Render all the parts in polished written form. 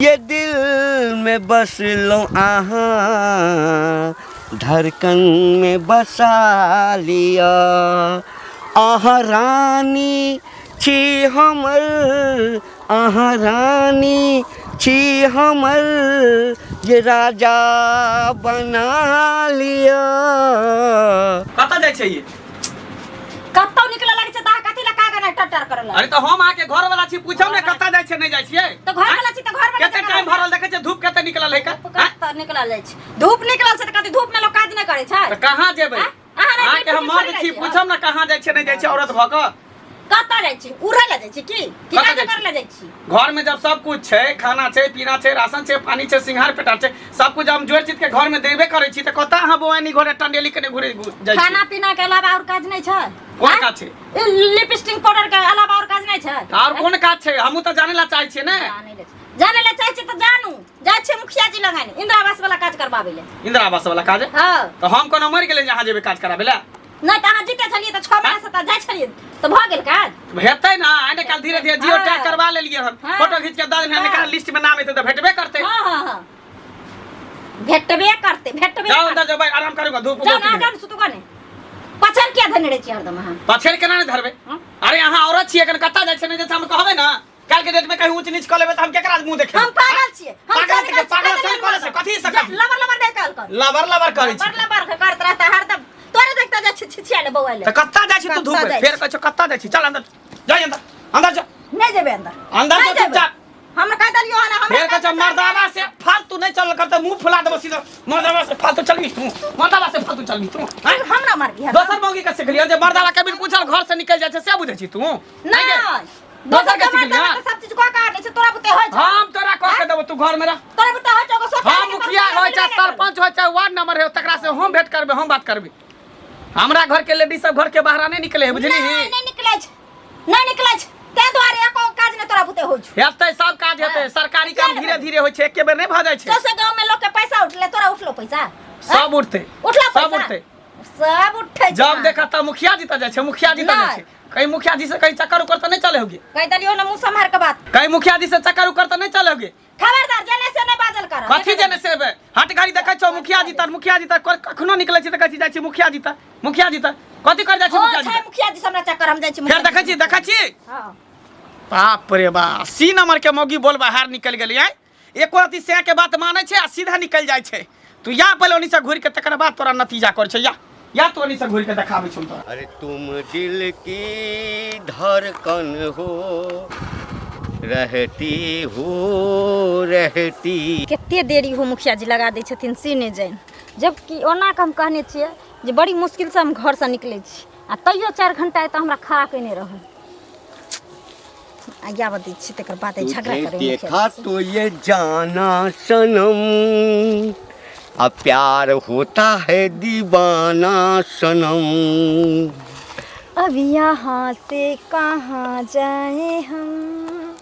ये दिल में बस लो अहाँ धड़कन में बसा लिया अहाँ रानी छी हमर अहाँ रानी छी हमर ये राजा बना लिया। कतऽ जाइ छै ई? कतौ निकले लागै छै त अहाँ कथी लए कागज नहि टटर करऽ अरे तऽ हम अहाँके घर वाला छी, पूछब ने कतऽ जाइ छै नहि जाइ छियै। तऽ घर वाला छी तऽ घर वाला कते टाइम भरल देखै छै, धूप कते निकलल है का? कतऽ निकलल जाइ छै धूप, निकलल छै तऽ कथी धूप में लोक काज नहि करै छै? तऽ कहाँ जेबै? आँय? अहाँ नहि अहाँके हम ड्यूटी मर्द थोड़े छी, जाइ छी, पूछब ने कहाँ जाइ छै नहि जाइ छै औरत भऽ कऽ। कतऽ जाइ छी? उड़ै लए जाइ छी की की कतऽ काज जाइ छी? करै लए जाइ छी? घर में जब सब कुछ छै, खाना छै, पीना छै, राशन छै, पानी छै, सिंगार पेटार छै, सब कुछ हम जोड़ चित के घर में देबे करै छी, तऽ कतऽ अहाँ बौआनी घरे टंडेली कने घुरे जाइ छी? खाना पीना के अलावा और काज नहि छै? कोन काज छै? ई लिपस्टिक पाउडर के अलावा और काज नहि छै? तऽ आओर कोन काज छै? हमहूँ तऽ जाने ला चाहै छियै ने। जानै लए जानै लए चाहै छी तऽ जानू। जाइ छियै मुखिया जी लग इंदिरा आवास वाला काज करबाबै लए। इंदिरा आवास वाला काज? हँ। तऽ हम कोनो मरि गेलै जे अहाँ जेबै काज कराबै लए? नहि तऽ अहाँ जीते छलियै तऽ 6 महीना से तऽ जाइ छलियै तऽ भऽ गेल काज। हेतै ने, आइ ने काल्हि धीरे धीरे जियो टैग करवा लेलियै हन, फोटो घीच के दऽ देलियै हन, निकाल लिस्ट में नाम एतै तऽ भेटबे करतै। हँ हँ हँ, भेटबे करतै, भेटबे जाउ करतै। अंदर जेबै, आराम करू ग, धूप जाउ बहुत ने, है। जाउ ने, सुतू कने। पछड़ किया धरने रहै छी हरदम अहाँ? पछड़ केना नहि धरबै? हँ? अरे अहाँ औरत छियै, एखन कतऽ जाइ छै नहि जाइ छै हम कहबै ने, काल्हि के डेट में कहीं ऊंच नीच कऽ लेबै तऽ हम केकरा मुंह देखेबै? हम पागल छियै? हम पागल सही छियै, कहै छी, पागल कते सही बेर कहै छै, कथी से जा, कथी? लबर लबर नहि कहल कर। लबर लबर करै छी। लबर लबर करत रहता हरदम। तोरे देखता जाइ छी छिछिया ले बौआ ले। तऽ कतऽ जाइ छी तू धूप कतऽ में? जाइ फेर छी? कहै छौ कतऽ जाइ छी? चल अंदर जाइ, अंदर अंदर जा। नहि जेबै अंदर। अंदर नहि जो जेबै। चुपचाप। हमरा कहि देलियो हन हमरा। फेर कहै छौ मर्दावा से फालतू नहि चलल कर तऽ मुंह फुला देबो सीधा। मर्दावा से फालतू चलबी तू? मर्दावा से फालतू चलबी तू? आँय? हमरा मारबी हरदम? दोसर मौगी के सिखलियो जे मर्दावा के बिन पूछल घर से निकल जाइ छै से बुझै छी तू? नहि। दोसर के दोसर सिखलियै? के मर्दावा सब चीज कऽ के आनै छै, तोरा बुते होइ छै? हम तोरा कह के देबो, तू घर में रह। तोरा बुते होइ छै? ओकर सोचै हम नहि मुखिया कि होइ चाहे मिलबे नहि करबै। सरपंच होइ चाहे वार्ड नंबर है, तकरा से हम भेंट करबै, हम बात करबै। हमरा घर के लेडीज सब घर के बाहर नहीं निकले है, बुझली? नहि, नहि निकलै छै, नहि निकलै छै, ताहि दुआरे एको काज नहि तोरा बुते होइ छौ। हेतै, सब काज हेतै। सरकारी काम किया धीरे धीरे होइ छै, एके बेर नहि भऽ जाइ छै। सौंसे गाँव में लोक के पैसा उठले, तोरा उठलो पैसा? सब उठतै। उठलो सब पैसा? उठतै। सब उठै छै। जब देखा तब मुखिया जी तऽ जाइ छै, मुखिया जी तऽ जाइ नहि। छै। कहीं मुखिया जी से कहीं चक्कर उक्कर तऽ नहीं चले होगे? कहि देलियो ने मुँह सम्हार के बात। कहीं मुखिया जी से चक्कर उक्कर तऽ नहीं चले होगे? खबरदार, जेने से नहि बाजल कर। कथी जेने से बे? हट गाड़ी देखै छौ मुखिया जी तर, मुखिया जी तर कखनो निकलै छी तऽ कहै छी जाइ छी मुखिया जी तर, मुखिया जी तर कथी कर जाइ छी? हो मुखिया जी छै तर। मुखिया जी से हमरा चक्कर, हम जाइ छी फेर मुखिया देखै जी छी से। देखै छी। हँ। बाप रे बा, 80 नंबर के मौगी बोल बाहर निकल गेली। आय एको रति सैं के बात मानै छै आ सीधा निकल जाइ छै। तू या पहिले ओनी से घुरि के, तकर बाद तोरा नतीजा कर छै। या या तू ओनी से घुरि के देखाबै छौ तोरा। अरे तुम दिल की धड़कन हो, रहती हो रहती। कते देरी हो मुखिया जी लगा दै छथिन से नहि जानि, जबकि ओना के हम कहने छियै जे बड़ी मुश्किलसँ हम घरसँ निकलै छी आ तैयो 4 घंटा एतऽ हमरा खड़ा कयने रहल। आ आबऽ दै छी तकर बाद झगड़ा तुझे करै मुखिया देखा जी से। तो ये जाना सनम, अब प्यार होता है दीवाना सनम। अब यहाँ से कहाँ जाए हम,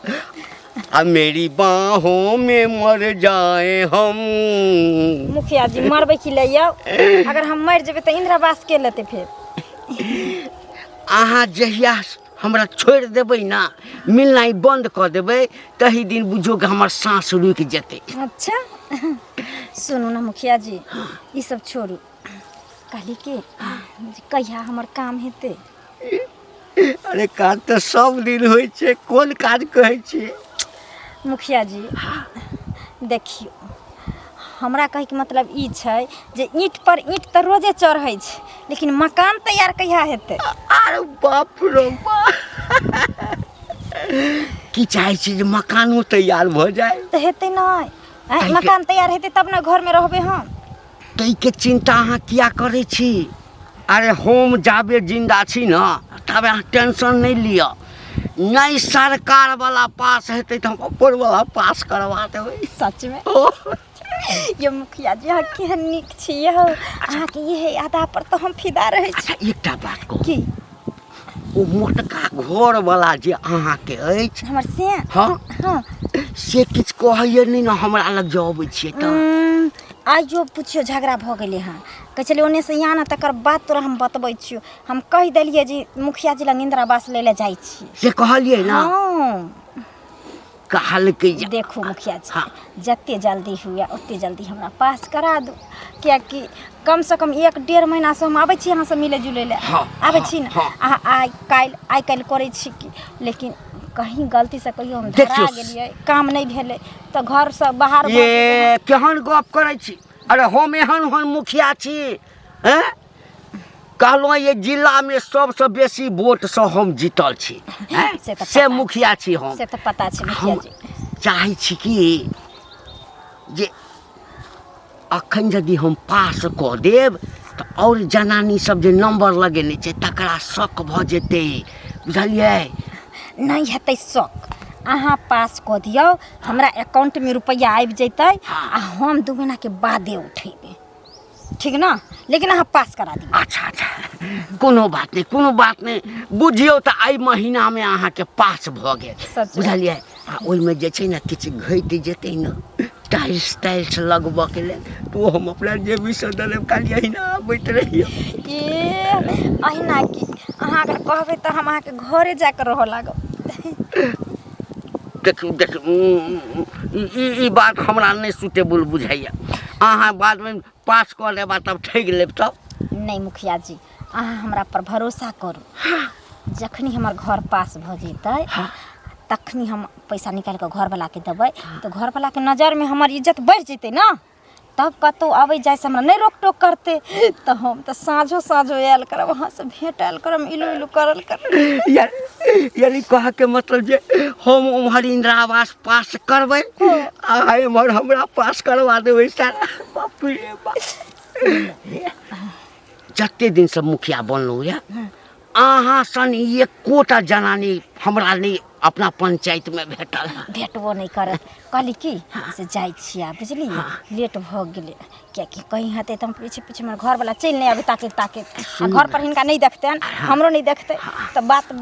अब मेरी बाहों में मर जाए हम। मुखिया जी मरबै की ले आउ? अगर हम मरि जेबै तऽ इंदिरा आवास के लेतै फेर? अहाँ जहिया हमरा छोड़ि देबै ना, मिलनाइ बंद कऽ देबै, तही दिन बुझियौ कि हमर साँस रुकि जेतै। अच्छा सुनू ने मुखिया जी, ई सब छोड़ू, कहली कि जे कहिया हमर काम हेतै? अरे काज तऽ सब दिन होइ छै, कोन काज कहै छियै? मुखिया जी देखियौ, हमरा कहैके मतलब ई छै जे ईंट पर ईंट तऽ रोजे चढ़ै छै, लेकिन मकान तैयार कहिया हेतै? अरे बाप रो बाप, की चाहै छी जे मकानो तैयार भऽ जाय? तऽ हेतै नहि? आँय, ताहिके- मकान तैयार हेतै तब ने घरमे रहबै हम। ताहिके चिन्ता अहाँ किया करै छी? अरे हम जाबे जिन्दा छी ने ताबे अहाँ टेंशन नहि लिअ। नहि सरकार वाला पास हेतै तऽ हम अपन वाला पास करवा देबै। सचमे? ओ ये मुखिया जी, अहाँ केहन नीक छी यौ, अहाँके इहे अदा पर तऽ हम फिदा रहै छी। अच्छा एकटा बात कहू। की? ओ मोटका घर वाला जे अहाँके अछि हमर से? हँ। हँ। से किछु कहैए नहि ने हमरा लग जे अबै छियै तऽ? आइयो पुछियौ झगड़ा भऽ गेलै हँ। कहै छलै ओन्नेसँ यहाँ ने तकर बाद तोरा हम बतबै छियौ। हम कहि देलियै जे मुखिया जी लग इन्दिरा आवास लै लए जाइ छी। से कहलियै ने? हँ। कहलकै जे देखू मुखिया जी हाँ। जते जल्दी हुए ओते जल्दी हमरा पास करा दू कियाकि कम से कम एक डेढ़ महीना से हम आबै छी अहाँ से मिले जुले लए हाँ, आबै हाँ, छी ने हाँ। अहाँ आइ काल्हि आइ काल्हि करै छी कि लेकिन कहीं गलती से कहियो हम धरा देखियौ। गेलियै काम नहि भेलै तऽ घरसँ बाहर भऽ गेलै। ये केहन गप करै छी अरे हम एहन ओहन मुखिया छी हैं कहलहुँ ये जिलामे सबसँ बेसी वोटसँ हम जीतल छी हैं? से तऽ से पता मुखिया छी हम से तऽ पता छै मुखिया हम जी चाहै छी कि जे अखन यदि हम पास कऽ देब तऽ आओर जनानी सब जे नंबर लगेने छै तकरा शक भऽ जेतै बुझलियै नहि हेतै शक अहाँ पास कऽ दियौ हमरा अकाउंटमे रुपैआ आबि जेतै आ हम 2 महीनाके बादे उठेबै ठीक ने लेकिन अहाँ पास करा दियौ अच्छा अच्छा कोनो बात नहि कोनो बात नहि बुझियौ तऽ एहि महीनामे अहाँके पास भऽ गेल सच। बुझलियै आ ओहिमे जे छै ने किछु घटि जेतै ने टाइल्स ताइल्स लगबऽके लेल तऽ ओ हम अपना जेबीसँ दऽ देब खाली अहिना आबैत रहियौ ए अहिना की अहाँ अगर कहबै तऽ हम अहाँके घरे जाकऽ रहऽ लागब देखियौ देखियौ ई ई- ई बात हमरा नहि सुटेबल बुझाइए अहाँ बादमे पास कऽ लेब आ तब ठकि लेब तब नहि मुखिया जी अहाँ हमरा पर भरोसा करू जखनी हमर घर पास भऽ जेतै तखनी हम पैसा निकालि कऽ घरवलाके देबै तऽ घरवलाके नजरमे हमर इज्जत बढ़ि जेतै ने तब कतहु अबै जाइसँ हमरा नहि रोक टोक करतै तऽ हम तऽ साँझो साँझो आयल करब अहाँसँ भेँट आयल करब इलू इलू करल करब यार यानी कहऽके मतलब जे हम उम्हर इंदिरा आवास पास करबै आ एम्हर हमरा पास करवा देबै सारा बाप रे बाप जते दिनसँ मुखिया बनलहुँ यऽ अहाँ सन एकोटा जनानी हमरा नहि अपना पंचायतमे भेटल हँ। भेटबो नहि करत कहली की से जाइ छियै आब बुझलियै लेट भऽ गेलै किएकि कहीं हेतै तऽ हम पीछे पीछे हमर घरवला चलि नहि आबै ताकैत ताकैत आ घर पर हिनका नहि देखतनि हमरो नहि देखतै तऽ बात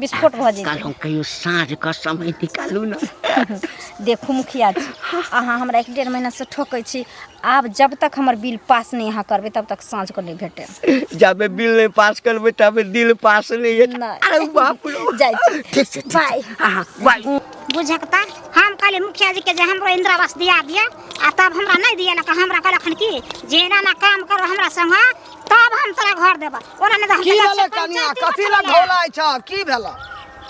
विस्फोट भऽ जेतै कहलहुँ कहियो साँझ कऽ समय निकालू ने देखू मुखिया जी अहाँ हमरा एक डेढ़ महीनासँ ठोकै छी आब जब तक हमर बिल पास नहि अहाँ करबै तब तक साँझ को नहि भेटत जाबे बिल नहि पास करबै ताबे दिल पास नहि हेतै नहि। अरे बाप रे जाइ छी। ठीक छै ठीक छै। बाय। हाँ बाय बुझक तऽ हम कहलियै मुखिया जी के जे हमरो इंदिरा आवास दिया दिअ आ तब हमरा नहि दियलक हमरा कहलखन कि जे एना एना काम करो हमरा संग तब हम तोरा घर देबह ओना नहि तऽ हम की तऽ भेलै लक्ष्य कनिया पंचायती कथी लए बैठल यऽ। घोलाइ छ की भेलै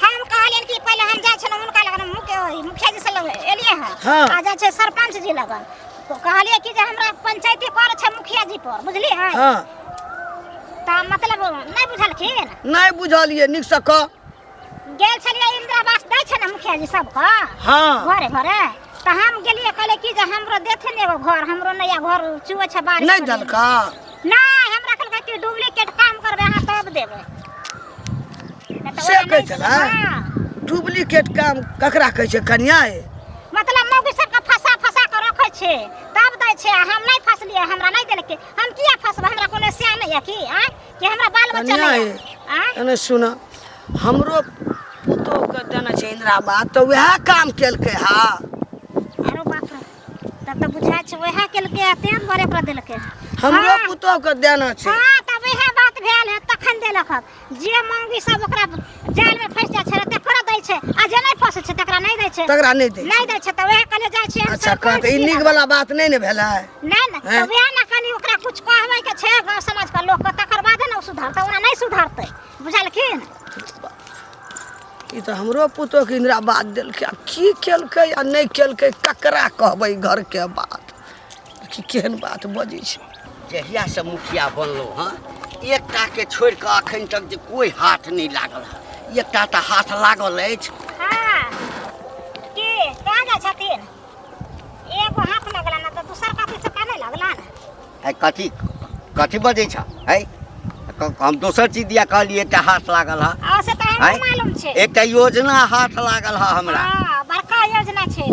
हम कहलियनि कि पहिले हम जाइ छलहुँ हुनका लगन मुखिया जी से लग एलियै हँ हाँ। आ जाइ छै सरपंच जी लगन तो कहलियै कि जे हमरा पंचायती कर छै मुखिया जी पर बुझलियै हाँ तऽ मतलब नहि बुझलखिन नहि बुझलियै नीकसँ कह गेल छलियै इंदिरा आवास दै छै ने मुखिया जी सबके हाँ घरे घरे तऽ हम गेलियै कहलियै कि जे हमरो देथिन एगो घर हमरो नहि यऽ घर चुअै छै बारिश नहि पड़ै। देलका नहि हमरा कहलकै कि डुप्लीकेट काम करबै अहाँ तब देबै नहि तऽ से ओना कहै नहि छलै? हाँ। डुप्लीकेट काम ककरा कहै छै कनिया ए मतलब मौगी सबके फंसा फंसा के रखै छै तब दै छै आ हम नहि फंसलियै हमरा नहि देलकै हम किया फंसबै हमरा कोनो स्या नहि यऽ की आँय कि हमरा बाल बच्चा कनिया नहि ए यऽ आँय एने सुन हमरो पुतोहके देने छै इंदिरा आवास तऽ वएह काम केलकै हा अरे बाप रे तब तऽ बुझाइ छै वएह केलकै आ तें दुआरे ओकरा देलकै हमरो हाँ। पुतोहके देना छै हाँ तब वएह बात भेल है तखन देलक हन जे मौगी सब ओकरा जाल में फंसि जाइ छै तकरा दै छै आ जे नहि फंसै छै तकरा नहि दै छै तकरा नहि दै छै। नहि दै छै तऽ वएह कहले जाइ छियै हम अच्छा सरपंच कह तऽ ई जी नीक लग। वाला बात नहि ने भेलै नहि नहि हैं? तऽ वएह ने कनि ओकरा कुछ कहबै के छै गाँव समाज के लोक के तकर बादे ने ओ सुधरतै ओना नहि सुधरतै बुझलखिन ई तऽ हमरो पुतोहके इंदिरा बात देलकै आब की केलकै आ नहि केलकै ककरा कहबै घरके बात कि केहन बात बजै छै जहियासँ मुखिया बनलहुँ हँ एकटाके छोड़ि कऽ अखन तक जे कोइ हाथ नहि लागल हँ एकटा तऽ हाथ लागल अछि हाँ की कहाँ जाइ छथिन एगो हाथ लगला ना तऽ दोसर कथी से का नहि लगला है कथी कथी बजै छ है हम दोसर चीज दिया कहलियै एकटा हाथ लागल हँ आ से तऽ आँय? हमरो मालूम छै एकटा योजना हाथ लागल हँ हमरा हाँ बड़का योजना छै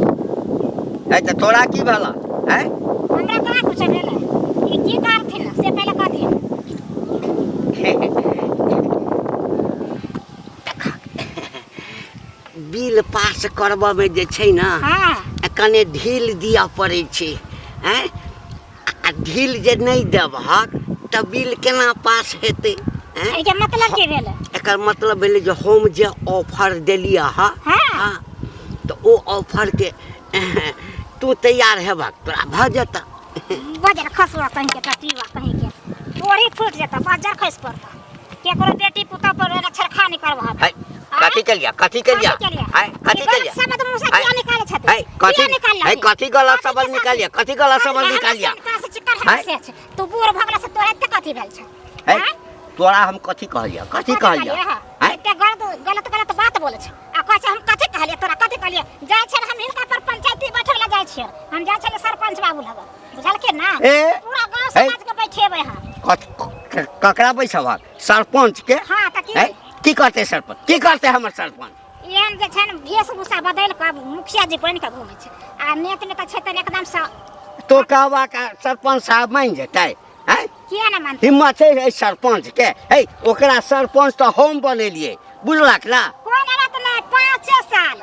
है तऽ तोरा की भेल है हमरा कहाँ कुछ भेलै ई की करथिन से पहिले कहथिन बिल पास करबऽमे जे छै ने हाँ कने ढील दिअ पड़ै छै आँय आ ढील जे नहि देबहक तऽ बिल केना पास हेतै आँय एहिके मतलब की भेलै एकर मतलब भेलै जे हम जे ऑफर देलियै हँ हाँ। हँ तऽ ओ ऑफरके तू तैयार हेबक तोरा भऽ जेतऽ। बजर खसुआ कहीं के टटीवा कहीं के तोरी फूट जेतऽ, बजर खसि पड़तऽ। केकरो बेटी पुतोह पर एना छेड़खानी करबह? है कथी के लिया, कथी के लिया? है कथी के लिया? शब्द मुँह से किया निकाले छथिन? है कथी किया निकाललखिन? है कथी गलत शब्द निकालिया, कथी गलत शब्द निकालिया? है? तू बूढ़ भऽ गेला से तोरा एते कथी भेल छौ? है तोरा हम कथी कहलिया, कथी कहलिया? है एते गलत गलत गलत बात बोले छौ आ कहै छै हम कथी कहलियै तोरा, कथी कहलियै? जाइ छियै हम हिनका पर पंचायती बैठे ला जाइ छियै, हम जाइ छियै सरपंच बाबू लग, बुझलखिन ना? ए पूरा गांव समाज के बैठेबै हम। ककरा बैठेबहक? सरपंच के? हाँ तऽ की है की करतै सरपंच, की करतै हमर सरपंच? एहन जे छै ने वेशभूषा बदलि कऽ मुखिया जी बनि कऽ घुमै छै आ नेत नेता छै तऽ एकदम सँ। तो कहबा का सरपंच साहब मानि जेतै? हैं किया ना मानतै? हिम्मत छै एहि सरपंच के? है ओकरा सरपंच तऽ हम बनेलियै, बुझलक ना? कोन बात नहि, 5 साल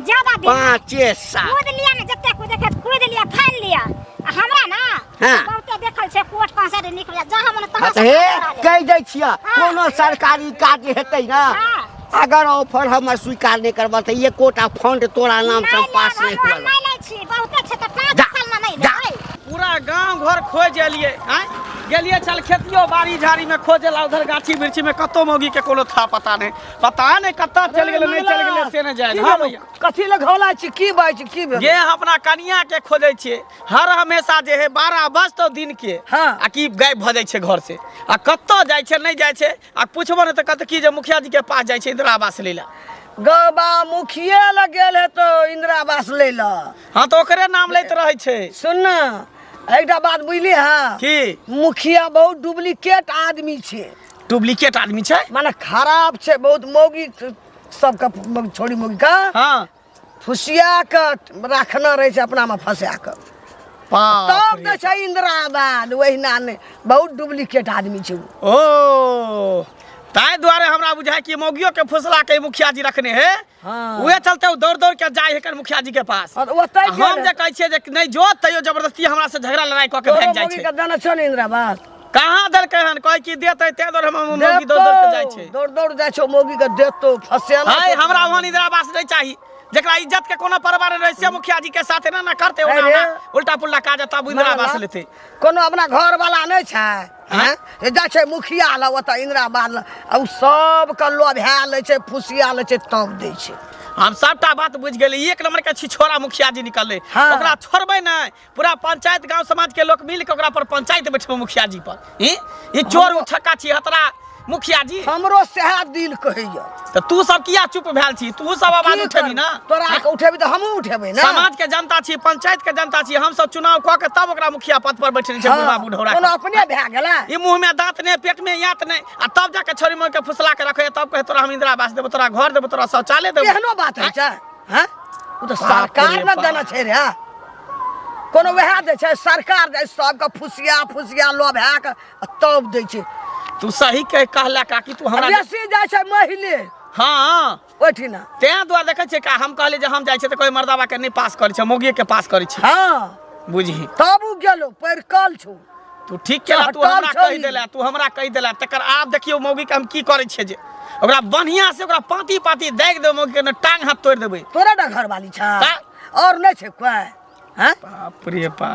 ज्यादा दिन 5 साल कूद लिया ने, जते कूदे के कूद लिया, फानि लिया। आ हमरा ना हाँ। बहुते देखल छै कोर्ट कचहरी निकल जहाँ मन तहाँ हाँ तऽ हे कहि दै छियै हाँ। कोनो सरकारी काज हेतै ना, हाँ। अगर ऑफर हमर स्वीकार नहि करबह तऽ एकोटा फंड तोरा नाम से पास नहि हुअ नहि लै छी, बहुते छै तऽ 5 जा, साल में नहि जा। लेबै। पूरा गांव घर खोज एलियै, आँय गेलियै चल खेतियो बाड़ी झाड़ी में खोजे ला, उधर गाछी वृक्षी में कतौ मौगी के कोनो था पता नहीं, पता नहीं कतऽ चलि गेलै, नहि चलि गेलै से नहि जानि। की हाँ भेलौ? भैया कथी लए घोला छी, की बात छी, की भेल? जे हम अपना कनिया के खोजै छियै हर हमेशा जे है 12 बजतौ दिन के, हाँ। आ की गायब भऽ जाइ छै घर से, आ कतऽ जाइ छै नहि जाइ छै, आ पुछबो नहि तऽ कहतै की जे मुखिया जी के पास जाइ छै इंदिरा आवास लै लए। गबा मुखिया लग गेल है तो इंदिरा आवास लै लए। हाँ तऽ ओकरे नाम लैत रहै छै। सुन ना एकटा बात बुझली? हाँ की? मुखिया बहुत डुप्लीकेट आदमी छै। डुप्लीकेट आदमी छै? माने खराब छै बहुत, मौगी सबके छोड़ी मौगी का हाँ फुसिया के रखना रहै छै अपना में फंसा के, तब दै छै इंदिरा आवास, ओहिना नहि, बहुत डुप्लीकेट आदमी छै उ। ओ ताहि दुआरे हमरा बुझाय कि मौगियो के फुसला के मुखिया जी रखने है। हाँ। उहे चलते उ दौड़ दौड़ के जाय है मुखिया जी के पास। हाँ, तऽ ओतै आ हम गेल। जे कहै छियै जे नहि जो तैयो जबरदस्ती हमरा से झगड़ा लड़ाई कऽ के तोरो भागि जाइ मौगी छै। के देने छौ ने इंदिरा आवास? कहाँ देलकै हन? कहै कि देतै, ताहि दुआरे हम मौगी दौड़ दौड़ के जाइ छै। दौड़ दौड़ जाइ छौ मौगी के देतौ, फसेला हाय छौ। हमरा वहाँ इंदिरा आवास नहि चाही, जकरा इज्जत के कोनो परवाह नहि रहै से मुखिया जी के साथ एना ना करते, ओना अरे। ओना उल्टा पुल्टा काज तब इंदिरा आवास लेतै। कोनो अपना घर वाला नहि छै? हैं जाइ छै मुखिया लग ओतऽ इंदिरा आवास लग, आ उ सबके लोभा लै छै, फुसिया लै छै, तब दै छै। हम सबटा बात बुझि गेली, एक नंबर के छिछोरा मुखिया जी निकललै। हाँ। ओकरा छोड़बै नहि, पूरा पंचायत गांव समाज के लोग मिल के ओकरा पर पंचायत बैठबै मुखिया जी पर। ई चोर उठक्का छी हतरा मुखिया जी। हमरो सएह दिल कहैया। तऽ तू सब किया चुप भेल छी? तू सब आवाज की उठेबी ना? तोरा के उठेबी तऽ हमहूँ उठेबै ना। समाज के जनता छी, पंचायत के जनता छी, हम सब चुनाव कऽ के तब ओकरा मुखिया पद पर बैठेने छै। हाँ, बुढ़वा बुढ़ौरा कोनो के। अपने भए गेलै? ई मुंह में दांत नहि, पेट में यात नहि, आ तब जाके छोरी मोर के फुसला के रखै, तब कहे तोरा हम इंदिरा आवास देबो, तोरा घर देबो, तोरा शौचालय देबो। एहनो बात होइ छै? हैं ओ तऽ बाप सरकार रे ने बाप। देने छै रे, कोनो वएह दै छै सरकार, दै सबके फुसिया फुसिया लोभा के आ तब दै छै। तू सही कह कहला काकी, तू हमरा बेसी जाइ छै महिले। हाँ ओहिठिना तें दुआरे देखै छियै का हम कहलियै जे हम जाइ छियै तऽ कोइ मर्दाबा के नहि पास करै छै, मौगिए के पास करै छै। हाँ बुझही तब उ गेलो पैरकल छौ। तू ठीक केला, तू हटल हमरा छौ कहि ई। देला, तू हमरा कहि देला, तकर आब देखियौ मौगी के हम की करै छियै, जे ओकरा बढ़िया से ओकरा पाती पाती दागि देबै मौगी के, ने टांग हाथ तोड़ि देबै। तोरा ना घरवाली छै ता? और नहि छै कोइ? हैं बाप रे बा,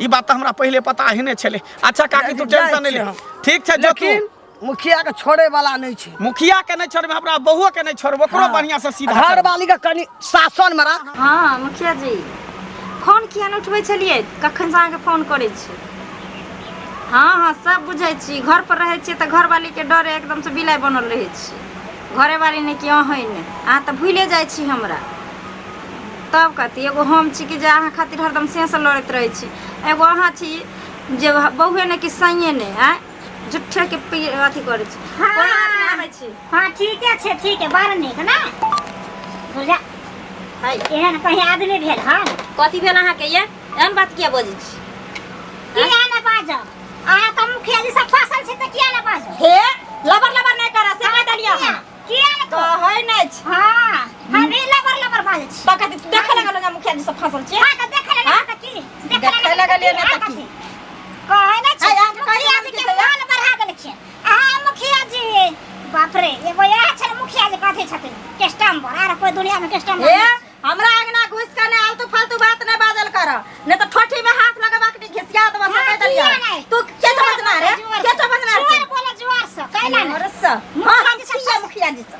ई बात तऽ हमरा पहिले पता ही नहि छलै। अच्छा काकी तू जाइ टेंशन नहि ले, छियै हम। ठीक छै जो तू। लेकिन मुखिया के छोड़े वाला नहीं छै। मुखिया के नहि छोड़बै, हमरा बहुओ के नहि छोड़बै, ओकरो बढ़िया से सीधा घर करबै। वाली के कनि शासन में राख। हाँ मुखिया जी फोन किया नहि उठबै छलियै? कखन से अहाँके फोन करै छी। हाँ हाँ सब बुझै छी, घर पर रहै छियै तऽ घरवालीके डरे एकदम से बिलाइ बनल रहै छी। घरेवाली नहि कि अहेँ नहि, अहाँ तऽ भूले जाइ छी हमरा। तब कथी एगो हम छी कि जे अहाँ खातिर हरदम सेसँ लड़ैत रहै छी, एगो अहाँ छी जे बहुए नहि कि सैये नहि, आँय झूठे के अथी करै छी। हाँ। कोना हाथ में आबै छी? हाँ ठीके छै, ठीक है, बड़ नीक ना बुझा। है एहन कहीं आदमी भेल हन? कथी भेल अहाँके? ये एहन बात किया बजै छी? किया ने बाजब? अहाँ तऽ मुखिया जी सब फसल छी तऽ किया ने बाजब? हे लबर लबर नहि करऽ से कहि देलियै अहाँ। किया ने कहै नहि छी। हाँ हम भी लबर लबर बाजै छी। तऽ कथी देखै लगल जे मुखिया जी सब फसल छी? हाँ तऽ देखै लगल हाँ? तऽ की देखै लगलियै ने तऽ की? कहै नहि छी। आइ अहाँके मुखिया जी के मान बढ़ा देलखिन अहाँ मुखिया जी। बाप रे, एगो इएह छै मुखिया जी कथी छथिन कस्टमर, आर कोइ दुनिया में कस्टमर हे नहि छै। हमरा अंगना नहीं तो ठोठी में हाथ लगाबा के घिसिया देबा से हाँ, कह देलियो किया नहीं? तू के समझना रे जुआर के समझना रे जुआर बोले जुआर से कैला और नहीं से हां हम छियै मुखिया जी से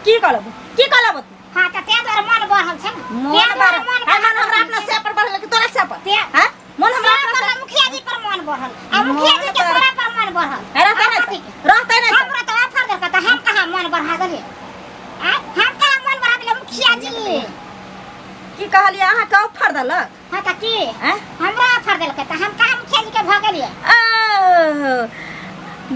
की कहलब की कहलब हाँ त ते द्वारा मन बढ़ल छै ने मन ते बढ़ल द्वारा मन हाय मन हमरा अपना से पर बढ़ल कि तोरा से पर ते- हां मन हमरा से अपना पर से मुखिया जी पर मन बढ़ल आ मुखिया जी के मन तोरा पर मन बढ़ल रहते आ नहीं कथी के? रहते नहीं हमरा तो ऑफर देलकै त हम कहाँ मन बढ़ा देलियै आ हम कहाँ मन बढ़ा देलियै मुखिया जी की कहलियै अहाँ के ऑफर देलक हाँ त की हैं? हमरा ऑफर देलकै त हम कहाँ मुखिया जी के भऽ गेलियै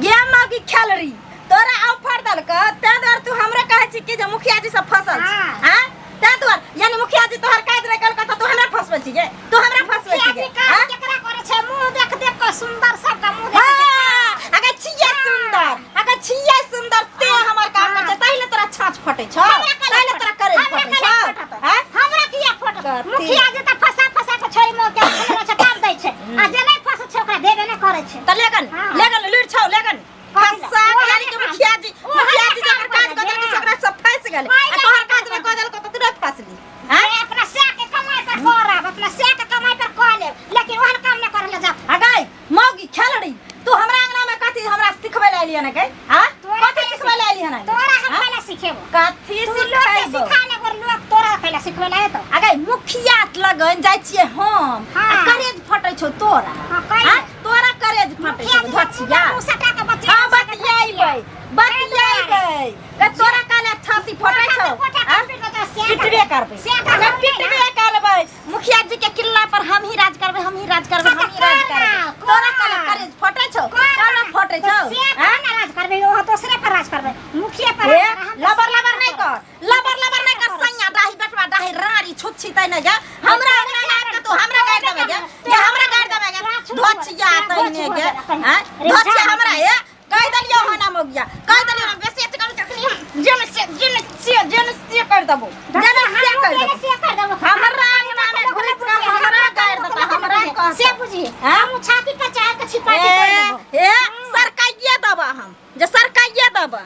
गेम की खेलरी तोरा ऑफर देलक तै दुआरे तू हमरे कहै छी कि जे मुखिया जी सब फसल छी हाँ। हाँ तै दुआरे यानी मुखिया जी तोहर काज नहि केलक तऽ तू हमरा फसबै छी गे तू हमरा फसबै मुखिया छी जी गे काज हाँ? केकरा करै छै मुँह देख देख कऽ सुन्दर सबके मुँह देख देख हाँ, अगर छियै सुन्दर अगर छियै सुन्दर ते हमर काम करै छै ताहि ले तोरा छाँछ फटै छौ हमरा ताहि ले तोरा करेज हमरा फटै कलेज छौ फटत। हाँ? हमरा किया फटत कथी? मुखिया जी तऽ फंसा फंसा के छोड़ि मोह के रखने छै तब दै छै आ जे नहि फंसै छै ओकरा देबे नहि करै छै तऽ लेगन हाँ। लेगन लुरि छौ लेगन कथी ला? फंसा ओहे यानी कि काम। मुखिया जी ओहे मुखिया जी काम जकर काज करै कऽ देलकै छै। से ओकरा सब फँसि गेलै आ तोहर काज नहि कऽ देलकौ तऽ तुरंत फँसली हैं अपना से के कमाई पर करब अपना से के कमाई पर कऽ लेब लेकिन ओहन काम नहि करै लए जाब आ गई मौगी खेलड़ी तू हमरा अंगना में कथी हमरा सिखबै लए एलियै ने गई हां तोरा कथी सिखबै लए एलियै ने तोरा हम हाँ? पहले सिखेबो कथी तू लोग के सिखेबो सिखा ले और लोग तोरा पहले सिखबै लए एतौ आ गई मुखिया लगन जाइ छियै हम आ हाँ। करेज फटै छौ तोरा हाँ, कहि हाँ? ने। तोरा करेज फटै मुखिया छौ जी धचिया मुँह सटा के बतिया हाँ बतियाइबै बतियाइबै रे तोरा काले छाती फटै छौ हाँ? पिटबे करबै अरे पिटबे करबै मुखिया जी के किल्ला पर हम ही राज करबै हम ही राज करबै हम ही राज करबै तोरा काले करेज फटै छौ काले फटै छौ से हाँ? पर राज करबै ओ दोसरे पर राज करबै मुखिया पर ए राज करबै, हम तऽ लबर से लबर नहीं कर लबर लबर नहीं कर सैया डाही बटवा डाही राड़ी छुच्छी तै नहीं जा हमरा अंगना में आबि के तू हमरा गारि देबै गे गे हमरा गारि देबै गे धोचिया तैने गे हैं धोचिया हमरा ए कह देलियो हना मोगिया कह देलियो ना बेसी एते करू चखनी जेन से जेन से जेन से कर देबो जेन से कर देबो से कर देबो हमरा अंगना में घुस के हमरा गारि देता हमरा कह से बुझी हाँ? हम छाती पर चाह के छिपा के कर देबो ए सरकाइए देबा हम जे सरकाइए देबा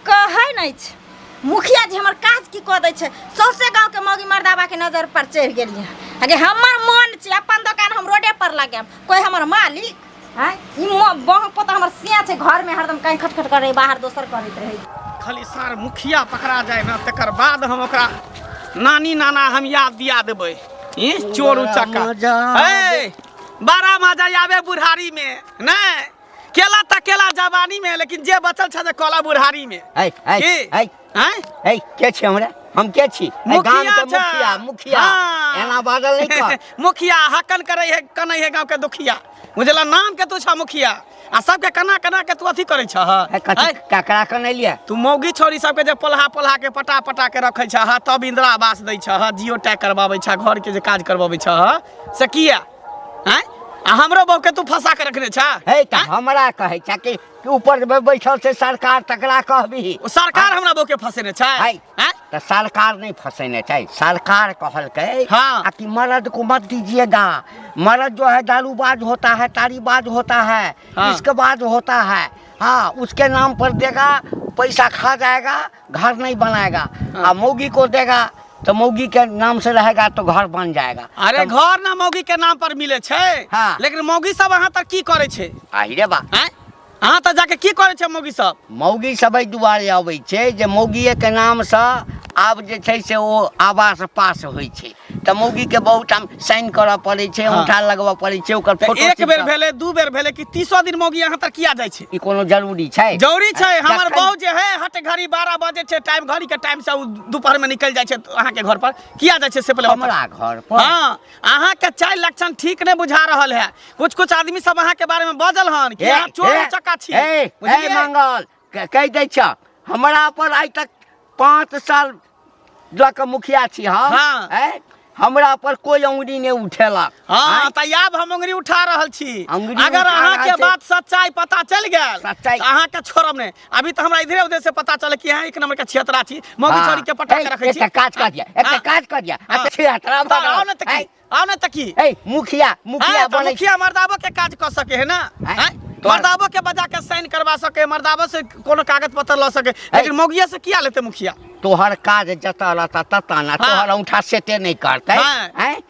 कहै नहि छै मुखिया जी हमर काज की कऽ दै छै सौंसे गाँवके मौगी मर्दाबाके नजर पर चढ़ि गेलियै अगे हमर मन छै अपन दोकान हम रोडे पर लगायब कोइ हमर मालिक आँय ई बहक पोता हमर सिया छै घरमे हरदम कहीं खटखट करै बाहर दोसर करैत रहै खाली सार मुखिया पकड़ा जाय ने तकर बाद हम ओकरा नानी नाना हम याद दिया देबै ई चोर उचक्का मजा हे बड़ा मजा आवे बुढ़ारी में नहीं केला त केला जवानी में लेकिन जे बचल छ जे कला बुढ़ारी में ऐ ऐ की ऐ आँय ऐ के छी हमरा हम के छी ऐ गाम मुखिया के छै। मुखिया मुखिया हाँ। एना बाजल नहीं कर मुखिया हकन करे है कनै है गांव के दुखिया बुझला नाम के तू छा मुखिया आ सबके कना कना के तू अथी करे छह ऐ कथी ककरा कने लिया तू मौगी छोरी सबके जे पोल्हा पोल्हा के पटा पटा के रखै छह तब इंदिरा आवास दै छह जियो टैग करबाबै छह घर के जे काज करबाबै छह से किया आँय आ हमरो बहू के तू फंसा के रखने छह हे तऽ हमरा कहै छै कि कि ऊपर मे बैठल छै सरकार तकरा कहबही ओ सरकार हमरा बहू के फंसेने छै है। आँय? तऽ सरकार नहीं फंसेने छै सरकार कहलकै हाँ। आ कि मर्द को मत दीजिएगा मर्द जो है दारूबाज होता है तारीबाज होता है हाँ। इसके बाद होता है हाँ उसके नाम पर देगा पैसा खा जाएगा घर नहीं बनाएगा आ मौगी को देगा तो मौगी के नाम से रहेगा तो घर बन जाएगा अरे तो- घर ना मौगी के नाम पर मिले छै हाँ। लेकिन मौगी सब अहाँ तक की करे छै आहि रे बा आँय अहाँ तऽ जाके की करै छै मौगी सब मौगी सब एहि दुआरे अबै छै जे मौगिएके नामसँ आब जे छै से ओ आवास पास होइ छै तऽ मौगीके बहुत ठाम साइन करऽ पड़ै छै हाँ। औंठा लगबऽ पड़ै छै ओकर तऽ फोटो एक बेर चिपका- भेलै दू बेर भेलै कि तीसो दिन मौगी अहाँ तक किया जाइ छै ई कोनो जरूरी छै जरूरी छै हमर जखन- बहू जे है हट घड़ी 12 बजे छै टाइम घड़ी के टाइम से उ दोपहर में निकल जाइ छै अहाँके घर पर किया जाइ छै से पहिले बताउ। हमरा घर पर हाँ अहाँके चारि लक्षण ठीक नहि बुझा रहल है कुछ कुछ आदमी सब अहाँके बारे में बजल हन कि ए, अहाँ चोर ए, उचक्का छी ए ए बुझलियै? मंगल कहि दै छ हमरा पर आइ तक 5 साल लऽ कऽ मुखिया छी हम हाँ। ए हमरा पर कोई अंगुरी नहि उठेलक हाँ आँय? तऽ आब हम अंगुरी उठा रहल छी अंगुरी अगर उठा अहाँ रहल के छी। बात सच्चाई पता चल गेल सच्चाई। तऽ अहाँ के छोड़ब नहि अभी तऽ हमरा इधरे उधर से पता चले कि अहाँ एक नंबर के छिहत्तरा छी मौगी हाँ। छोरी के पटा ए, के रखै छी एकटा काज कर दिया एकटा हाँ। काज कर दिया हाँ। अच्छा छिहत्तरा तऽ आउ ने तऽ की आउ ने तऽ की ए मुखिया मुखिया हाँ, तऽ बनै मुखिया मर्दाबो के काज कऽ सके है ना आँय? आँय? तोहर- मर्दाबो के बजा के साइन करवा सके मर्दाबो से कोनो कागज पत्र लऽ सके लेकिन मौगिया से किया लेते मुखिया तोहर काज जतऽ रहता ततऽ ना हाँ। तोहर औंठा सेटे नहि करतै हाँ। आँय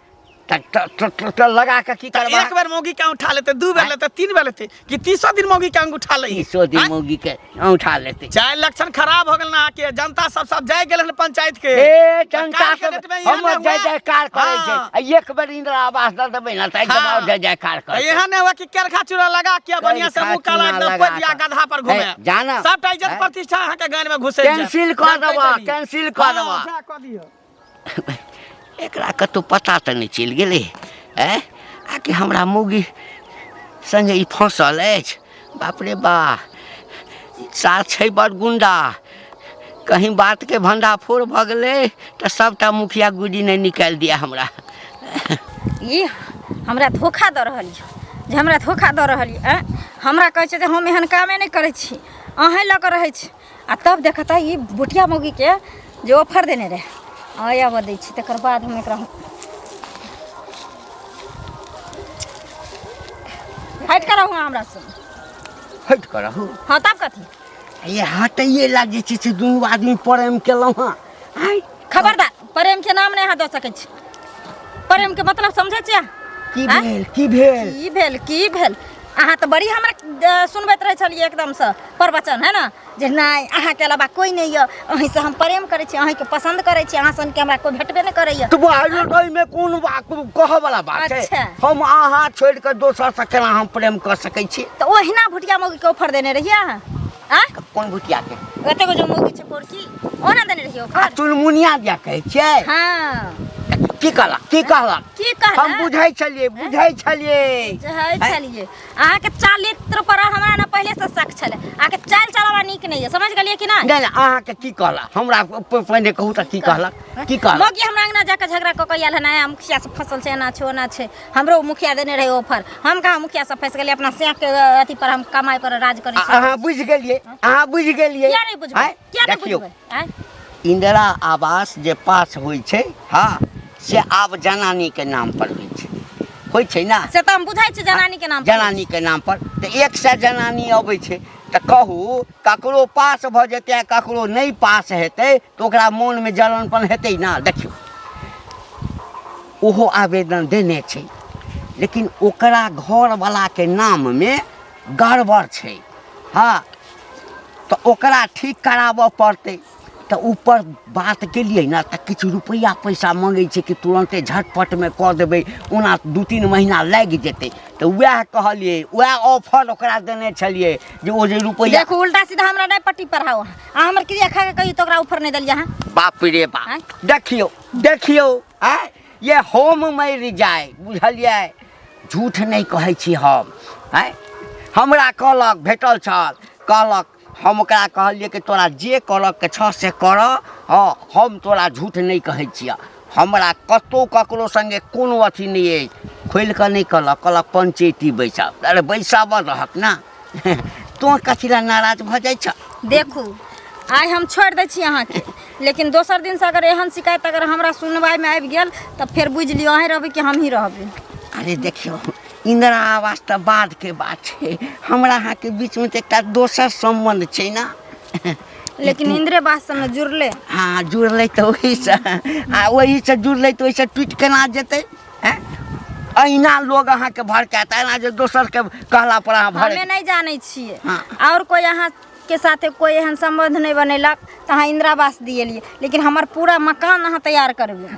त लगा के की तऽ करबा? एक बेर मौगी के उठा लेते, दू बेर लेते, तीन बेर लेते, कि तीसो दिन मौगी के अंगूठा ले? तीसो दिन मौगी के औंठा लेते। चाहे लक्षण खराब हो गेल ना के जनता सब सब जाय गेल हन पंचायत के। ए तऽ जनता काल्हिके सब डेट में इएह हमर ने जय हुआ। जयकार करै छै। हाँ। आ एक बेर इंदिरा आवास दऽ देबै ने तऽ एकदम हाँ। और जय जयकार तऽ करतै। एहन नहि हुआ कि केरखा चूड़ा लगा के बढ़िया से केरखा मुँह काला चूना एकदम लगा पैर दिया कऽ। गधा पर घुमे। हे, जाना। सबटा इज्जत हे। प्रतिष्ठा अहाँके गान में घुसै जायत। कैंसिल कऽ जान कहि देबऽ, देलियै। कैंसिल कऽ हाँ, देबऽ। जा कऽ दियौ। एकरा कतहु पता तऽ नहि चलि गेलै आँय, आ कि हमरा मौगी सङ्गे ई फँसल अछि? बाप रे बा, सार छै बड़ गुंडा, कहीं बातके भण्डाफोड़ भऽ गेलै तऽ सभटा मुखिया गुडी नहि निकालि दिअ हमरा। ई हमरा धोखा दऽ रहल यऽ, जे हमरा धोखा दऽ रहल यऽ। आँय, हमरा कहै छै जे हम एहन कामे नहि करै छी, अहेँ लऽ कऽ रहै छी। आ तब देखतै ई बुटिया मौगीके जे ऑफर देने रहै। आइ आबऽ दै छी, तकर बाद हम एकरा हटि कऽ रहू हमरासँ। हटि कऽ रहू? हँ, तब कथी? ये हटैए ला जे छै से दुनू आदमी प्रेम केलहुँ हँ। आँय, खबरदार, प्रेमके नाम नहि अहाँ दऽ सकै छी। प्रेमके मतलब समझै छियै? की आँय? भेल? की भेल? की भेल? की भेल? अहाँ तऽ बड़ी हमरा सुनबैत रहै छलियै एकदमसँ प्रवचन, है ने, जे नहि अहाँके अलावा कोइ नहि यऽ, अहीँसँ हम प्रेम करै छी, अहीँके पसन्द करै छी, अहाँ सनके हमरा कोइ भेटबे नहि करैए। तऽ ओहिमे कोन कहऽ वाला बात छै? अच्छा। हम अहाँ छोड़ि कऽ दोसरसँ केना हम प्रेम कऽ सकै छी? तऽ ओहिना भुटिया मौगीके ऑफर देने रहियै अहाँ? आँय? कोन भुटियाके? एतेक जो मौगी छै पोरकी, ओना देने रहियै आ ऑफर। चुनमुनिया दिया कहै छियै? हँ। की कहलक? की कहलक? की कहलक? हम बुझै छलियै, बुझै छलियै। बुझै छलियै। अहाँके चालित्र पर हमरा ने पहिले से शक छलै। अहाँके चालि चलावा नीक नहि यऽ, समझ गेलियै कि नहि? नहि नहि, अहाँके की कहलक? हमरा पहिने कहू तऽ की कहलक? की कहलक? मौगी हमरा अंगना जाके झगड़ा कऽ के आयल हन, आया मुखिया से फसल छै, एना छै, ओना छै, हमरो मुखिया देने रहै ऑफर। हम कहाँ मुखिया से फँसि गेलियै? अपना सैं के अथी पर हम कमाइ पर राज करै छी। अहाँ बुझि गेलियै? अहाँ बुझि गेलियै? किया नहि बुझबै? आँय? किया नहि देखियौ बुझबै? आँय? इंदिरा आवास जे पास होइ छै, हँ, से आब जनानीके नाम पर होइ छै, होइ छै ने? से तऽ हम बुझै छी जनानी के नाम पर। जनानीके नाम पर तऽ 100 जनानी अबै छै, तऽ कहू ककरो पास भऽ जेतै आ ककरो नहि पास हेतै तऽ ओकरा मोनमे जलनपन हेतै ने? देखियौ, ओहो आवेदन देने छै, लेकिन ओकरा घरवलाके नाममे गड़बड़ छै। हँ, तऽ ओकरा ठीक कराबऽ पड़तै। तऽ ऊपर बात केलियै ने तऽ किछु रुपैआ पैसा मङ्गै छै कि तुरन्ते झटपटमे कऽ देबै, ओना 2-3 महीना लागि जेतै। तऽ वएह कहलियै, वएह ऑफर ओकरा देने छलियै जे ओ जे रुपैआ। देखू, उल्टा सीधा हमरा नहि पट्टी पढ़ाओ। अहाँ हमर क्रिया खा के कहियो तऽ ओकरा ऑफर नहि देलियै अहाँ। बाप रे बाप। आँय? देखियौ, देखियौ, आँय, ये हम मरि जाय, बुझलियै? झूठ नहि कहै छी हम। आँय, हमरा कहलक, भेटल छल, कहलक, हम ओकरा कहलियै कि तोरा जे करऽके छह से कर। हँ, हम तोरा झूठ नहि कहै छियह, हमरा कतहु ककरो सङ्गे कोनो अथी नहि अछि। खोलि कऽ नहि कहलक, कहलक पंचैती बैसाब। अरे बैसाबऽ रहक ने, तोँ कथी लए नाराज भऽ जाइ छह? देखू, आइ हम छोड़ि दै छी अहाँके, लेकिन दोसर दिनसँ अगर एहन शिकायत अगर हमरा सुनवाइमे आबि गेल तऽ फेर बुझि लियौ, अहीँ रहबै कि हमहीँ रहबै। अरे देखियौ, इंदिरा आवास तऽ बादके बात छै, हमरा अहाँके बीचमे तऽ एकटा दोसर सम्बन्ध छै ने। लेकिन इंदिरे आवास सबमे जुड़ले। हँ, जुड़लै तऽ ओहीसँ, आ ओहीसँ जुड़लै तऽ ओहिसँ टूटि केना जेतै? आँय, अहिना लोग अहाँके भड़कायत, एना जे दोसरके कहला पर अहाँ भड़क। हमे नहि जानै छियै। हँ। आओर कोइ अहाँ के साथे कोइ एहन सम्बन्ध नहि बनेलक तऽ अहाँ इंदिरा आवास दिएलियै, लेकिन हमर पूरा मकान अहाँ तैयार करबै।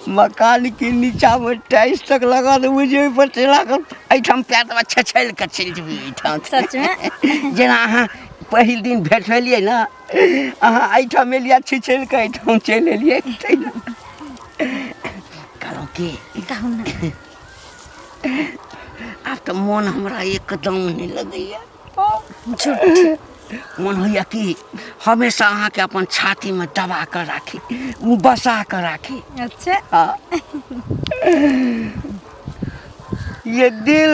मकान के नीचा में टाइल्स तक लगा देबै जे ओहि पर चला कऽ एहिठाम पैर देबै, छछलि कऽ चलि जेबै एहिठाम। सचमे? जेना अहाँ पहिल दिन भेट भेलियै ने, अहाँ एहिठाम एलियै, छिछलि कऽ एहिठाम चलि एलियै, तहिना। कहलहुँ की? कहू ने। आब तऽ मोन हमरा एकदम नहि लगैया। झूठ। मोन होइया कि हमेशा अहाँके अपन छातीमे दबा कऽ राखी, बसा कऽ राखी। अच्छा। हाँ। ये दिल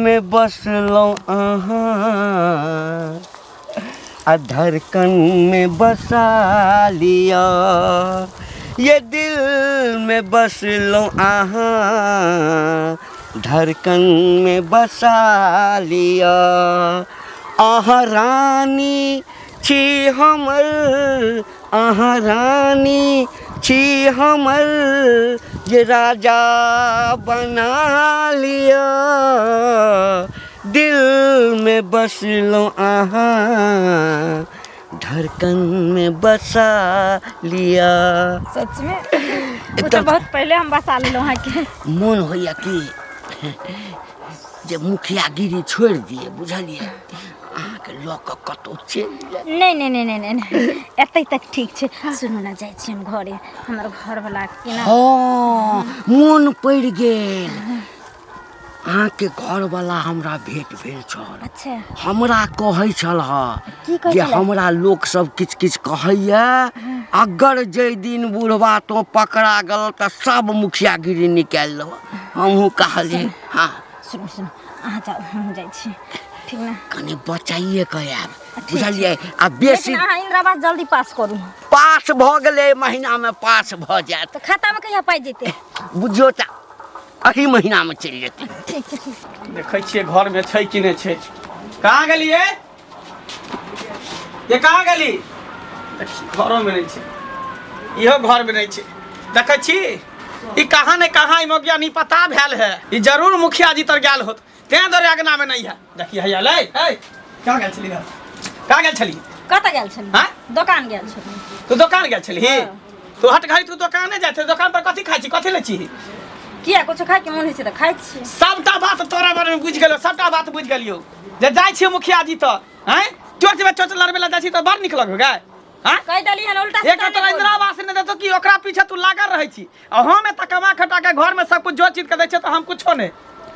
में बसलहुँ अहाँ, आ धड़कन में बसा लिया। ये दिल में बसलहुँ अहाँ, धड़कन में बसा लिया। अहाँ रानी छी हमर, अहाँ रानी छी हमर जे राजा बना लिअ दिलमे बसलहुँ अहाँ धड़कनमे बसा लिअ। सच में ओ तऽ बहुत पहिले हम बसा लेलहुँ अहाँके। मोन होइए कि जे मुखियागिरी छोड़ि दिए, बुझलियै, अहाँके लऽ कऽ कतहु चलि जाय। नहि नहि नहि नहि नहि, एतै तक ठीक छै। सुनू ने, जाइ छी हम घरे, हमर घरवला केना। हँ, मोन पड़ि गेल, अहाँके घरवला हमरा भेट भेल छल। अच्छा। हमरा कहै छल की कहै जे छलै? हमरा लोक सब किछु किछु कहैया, अगर जाहि दिन बुढ़वा तो पकड़ा गेल तऽ सब मुखियागिरी निकालि लेब। हमहूँ कहलियै हँ। सुनू सुनू, अहाँ जाउ, हमहूँ जाइ छी, ठीक ने? कनि बचाइए कऽ आयब, ठीक बुझलियै? आ बेसी लेकिन अहाँ इंदिरा आवास जल्दी पास करू। पास भऽ गेलै, महीनामे पास भऽ जायत। तऽ खातामे कहिया पाइ जेतै? बुझियौ तऽ एही महीनामे चलि जेतै। ठीक छै, ठीक। देखै छियै घरमे छै कि नहि छै। कहाँ गेलियै ये? कहाँ गेली? देखी, घरोमे नहि छै, इहो घरमे नहि छै। देखै छी ई कहाँ ने कहाँ ई मौगिया नहीं पता भेल है। ई जरूर मुखिया जी तर गेल होत, तें दुआरे अगना में नहीं है। देखी हैया ले, ए कहाँ गेल छली? कहाँ गेल छली? कतऽ गेल छली? हाँ? दोकान गेल छली। तू दोकान गेल छली? हाँ। तू हट घड़ी तू दोकाने जाइ छै? दोकान पर कथी खाइ छी, कथी लै छी? किया, कुछो खाइके मोन होइ छै तऽ खाइ छियै। सबटा बात तोरा बारे में बुझि गेलियौ, सबटा बात बुझि गेलियौ जे जाइ छियै मुखिया जी तऽ आँय चोच में चोच लड़बै लए जाइ छी तऽ बड़ नीक लगौ गै। आँय कहि देली हन उल्टा एक सीधा तोरा नहि इंदिरा बोलू। आवास नहि देतौ कि ओकरा पीछे तू लागल रहै छी, आ हम एतऽ कमा खटा के घर में सब कुछ जो चीज के दै छियै तऽ हम कुछो नहि,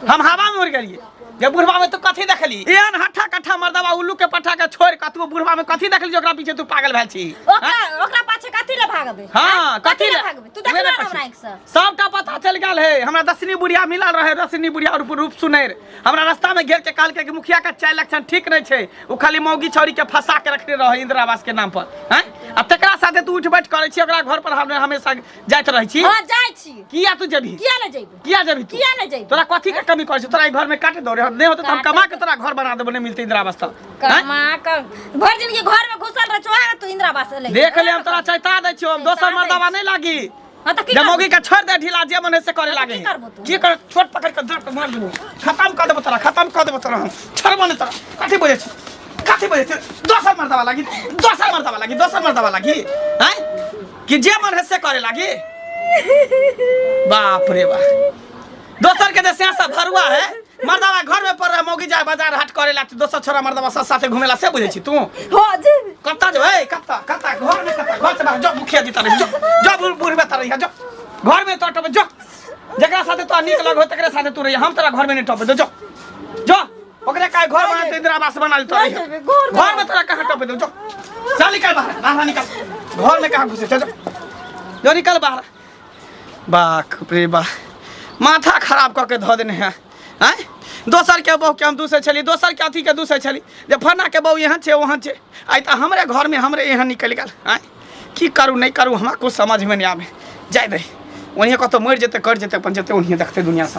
हम हवा में उड़ि गेलियै। जे बुढ़वा में तू कथी देखली? एहन हट्ठा कट्ठा मर्दबा उल्लू के पट्ठा के छोड़ि कऽ तू बुढ़वा में कथी देखली जे ओकरा पीछे तू पागल भेल छी? ओकरा ओकरा पाछे कथी ले भागबै? हाँ, कथी कथी ले ले भागबै? तू उहे देखला ने हमरा कहै आँखि से? सबटा पता चलि गेल है हमरा। दसनी बुढ़िया मिलल रहे, दसनी बुढ़िया रूप रूप सुनैर हमरा रास्ता में घेर के कहलकै कि मुखिया के चारि लक्षण ठीक नहीं छै, ओ खाली मौगी छौरी के फंसा के रखने रहे इंदिरा आवास के नाम पर हैं, आ तकरा साथे तू उठ बैठ करै छी, ओकरा घर पर हम हमेशा जाइत रहै छी। हाँ, जाइ छी। किया तू जेबही? किया नहि जेबै? किया जेबही तू? किया नहि जेबै? तोरा कथी के कमी करै छै? तोरा ई घर में काटे दौ रे, नहि होतै तऽ हम कमा के तोरा घर बना देबो, नहि मिलतै इंदिरा आवास तऽ हैं? कमा के भरि जिंदगी घर में घुसल रह चोहा, तू इंदिरा आवास ले देख ले, हम तोरा चैता दै छियौ, हम दोसर चैता दै मर्दबा नहि लागी। हाँ तऽ की जे करबो? मौगी के छोड़ दे ढीला, जे मन है से करे हाँ, तऽ लागे। की करबो तू? की कर, छोट पकड़ के दर्द मार देबो, खत्म कर देबो तोरा, खत्म कर देबो तोरा, हम छोड़बो नहि तोरा। कथी बोले छी, कथी बोले छी? दोसर मर्दबा लागी, दोसर मर्दबा लागी, दोसर मर्दबा लागी हैं कि जे मन है से करे लागी। बाप रे बाप, दोसर के जे से भरुआ है मर्दबा घर में पड़ रहा, मौगी जाए बाजार हाट करे ला, दोसर छोरा मर्दबा सब साथे घुमेला से बुझै छी तू? हाँ जी। कत्ता जो ए कत्ता कत्ता घर में कत्ता घर से बाहर जो मुखिया जी तारे जो जो बूढ़ बूढ़ में तारे जो घर में तो टप जो जकरा साथे तो नीक लगो तकरे साथे तू रही, हम तोरा घर में नहीं टप दो। जो जो ओकरे काय घर बना इंदिरा आवास बना दे तोरा नहीं जेबै, घर में। घर में तोरा कहाँ टप दो? जो चल निकल बाहर, बाहर निकल, घर में कहाँ घुसे? चल जो जो निकल बाहर। बाप रे बा, माथा खराब कऽ के धऽ देने है। आँय दोसर के बहू के हम दूसै छली, दोसर के अथी के दूसै छली जे फन्ना के बहू एहन छै ओहन छै, आइ तऽ हमरे घरमे हमरे एहन निकलि गेल। आँय की करू नहि करू हमरा कुछ समझमे नहि आबै। जाय दे, ओनहिए कतहु मरि जेतै कटि जेतै, अपन जेतै ओनहिए देखतै दुनिआँ सब।